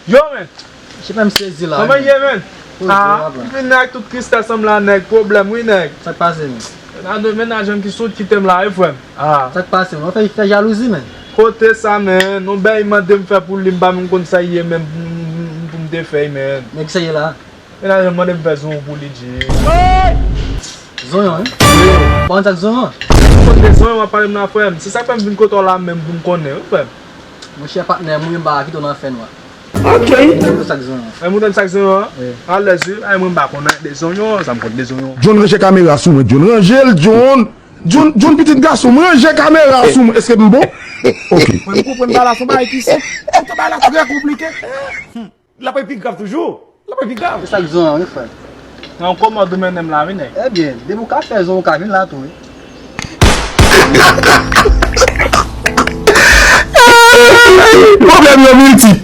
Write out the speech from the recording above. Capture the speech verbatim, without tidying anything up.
Yo, men. Chèf, m sezi la. Kòman ye, men? Ah, m vin ak tout tristès m la, nèg. Pwoblèm, wi, nèg. Sa k pase, men? Mennaj, mennaj ki sot kite m la, wi, frè m. Ah. Sa k pase, men? Ou fè, fè jalouzi, men. Kote sa, men? Non, bèy mande m fè pou li, m pa menm konn sa ye, men, pou m te fè, men. Men ki sa ye la? Mennaj mande m fè zon pou li, G. Zonyon, wi? Ou pa konn sa k zonyon? Ou konn de zonyon w ap pale m nan, frè m. Se sa k fè m vin kote w la menm pou m konnen, wi, frè m. Monchè, patnè m, wi, m pa kite w nan fènwa. Ok. Montre m sa k zonyon. Ay, montre m sa k zonyon an? Wi. Alèz, wi. Ay, mwen m pa konnen de zonyon, sa m konn de zonyon. John, ranje kamera sou mwen, John. Ranje l, John. John, John, pitit gason m, ranje kamera sou mwen. Èske m bon? Ok. Mwen, m konprann bagay la, se yon bagay ki senp. Poutan bagay la trè konplike. L ap pi grav toujou. L ap pi grav. Se sa k zonyon, wi, frè. Nan kòmand ou mennen m la, wi, nèg. Ebyen, depi w ka fè zon, ou ka vin la tou, wi. Pwoblèm yo miltip.